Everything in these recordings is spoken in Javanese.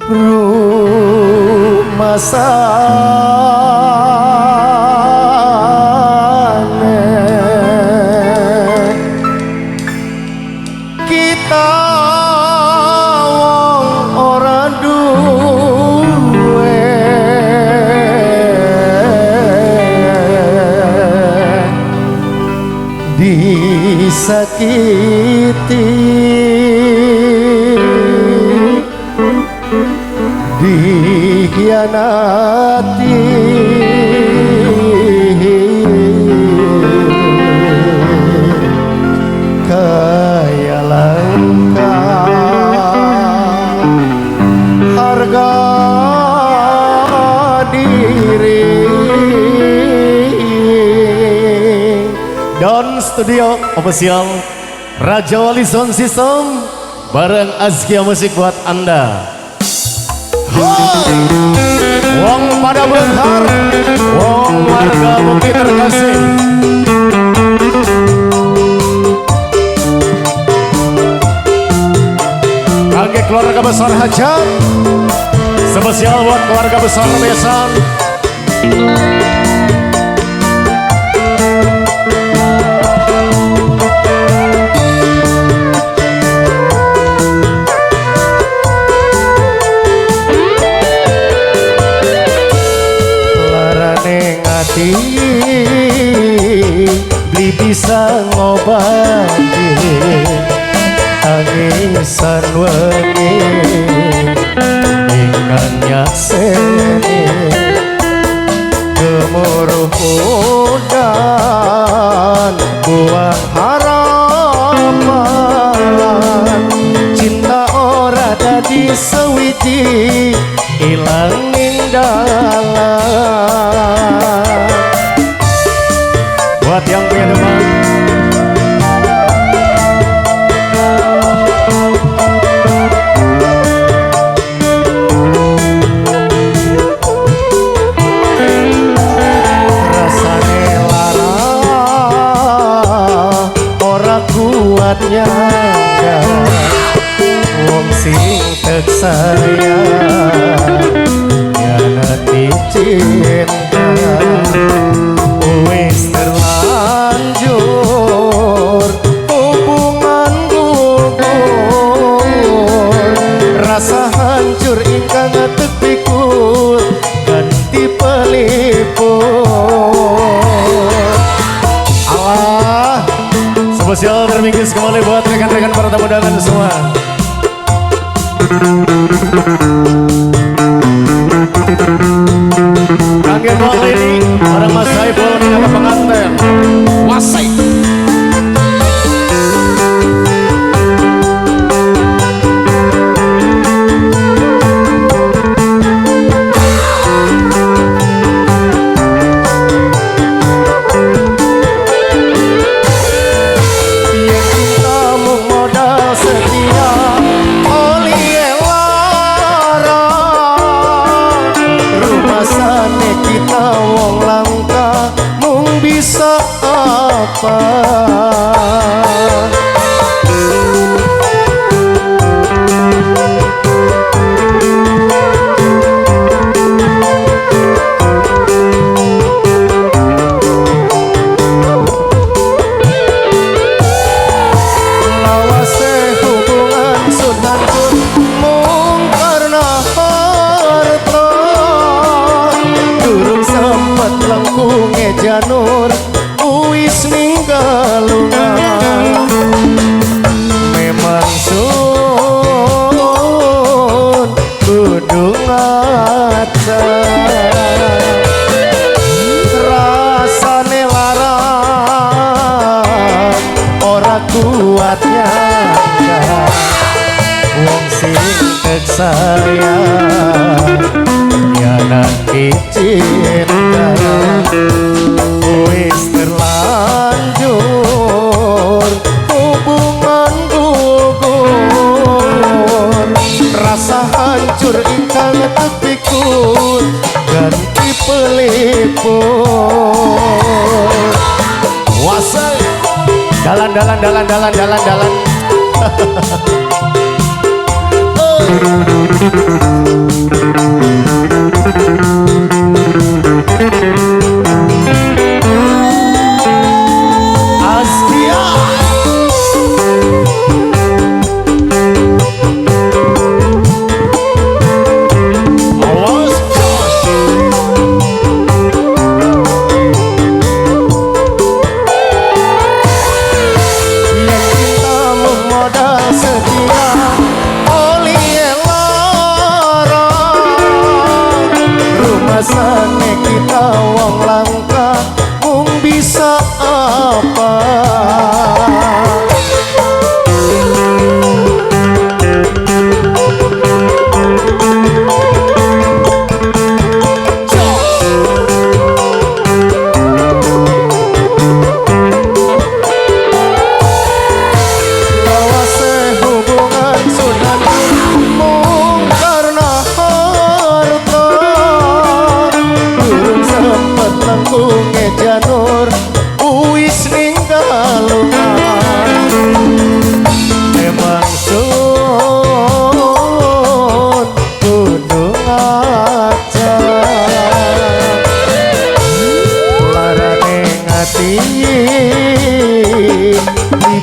Rumasane kita wong ora duwe, disakiti, dikhianati, kaya langka harga diri. Don Studio Official Rajawali Sound System bareng Azkia Musik buat Anda. Wong pada benghar, wong warga bukti terkasih. Kangge keluarga besar Hajat, spesial buat keluarga besar Besan. Larane ngati beli bisa ngobati tangisan wengi ingkang nyakseni gemuruh udan buang harapan, cinta ora dadi sewiji ilang ning dalan. Buat yang punya teman, rasane lara ora kuat nyangga wong sing tek sayang nyanati cinta, wis terlanjur hubungan gugur, rasa hancur ingkang tek pikul ganti pelipur. Allah spesial termingkis kembali buat rekan-rekan para tamu undangan semua. Kangge Bang Leni, orang Mas Saiful minangka pengantin. Wasai. Yen cinta mung modal setia oli lara, rumasane kita wong langka mung bisa apa. Lawase hubungan sun hancur mung karena harta, durung sempet lengkunge janur wis ninggal lunga. Memang sun kudu ngaca, rasane lara ora kuat nyangka wong sing tek sayang nyanati cinta, wis terlanjur hubungan gugur, rasa hancur ingkang tepikul ganti pelipur. Wasai. Dalan dalan dalan dalan dalan dalan. wong langka mung bisa apa. Lawase hubungan sunan mung karena harta. Durung sempet lengkunge janur wis ninggal lunga. Emang sun kudu ngajar larane ngati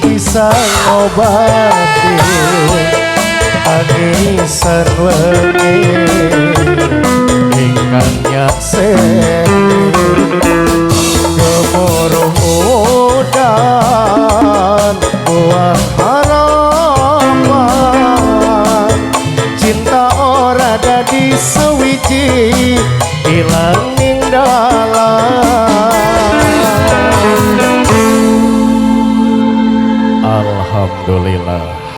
bisa ngobati tangisan wengi ingkang nyakseni gemuruh udan buah.